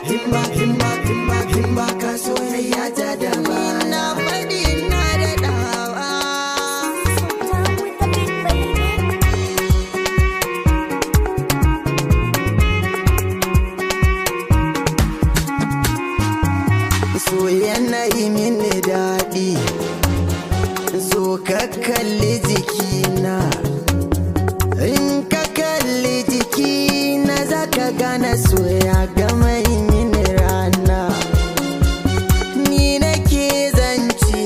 Himba himba himba himba ka soyayya ta da Na faɗi na daɗawa. Down with the big baby. So yanayi mini daɗi, so ka kalli jikina. In ka kalli jikina za ka gane so ya gama yi mini rana. Ni nake zance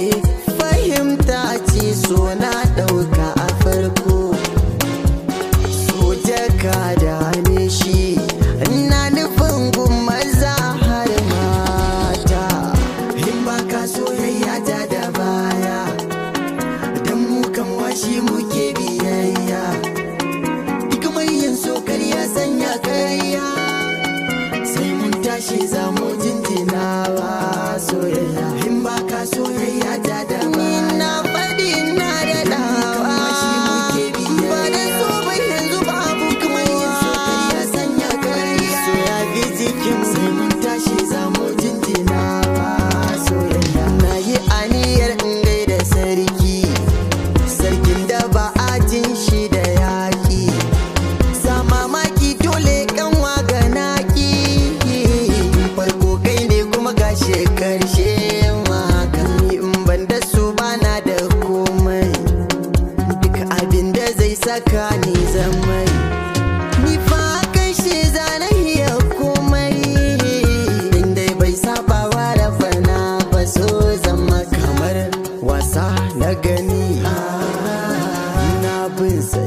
fahimta ce so na ɗauka a farko. Soja ka dame shi, na nufin maza har mata. In ba ka soyayya ta da baya, don mu kan washi muke biyayya. Duk mai yin so karya sanya karya, sai mun tashi za mu jinjinawa soyayya. In ba ka soyayya ta da Ni baya. na faɗi na daɗawa. Ba da so ba yanzu babu kowa. So ya fi jikin sai mun tashi za mu jinjinawa soyayya. Na yi aniyar in gaida sarki, sarkin da ba a jin shi da yaƙi. Sa mamaki dole kanwa ga naki. Farko kai ne kuma gashi karshe maka. Ni in ban da su bana da komai. Duk abin da zai saka ni zamai. Ni fa kan shi zana iya komai. Inda bai saba wa rafana ba so zama Kamar wasa na gani, na bin sa.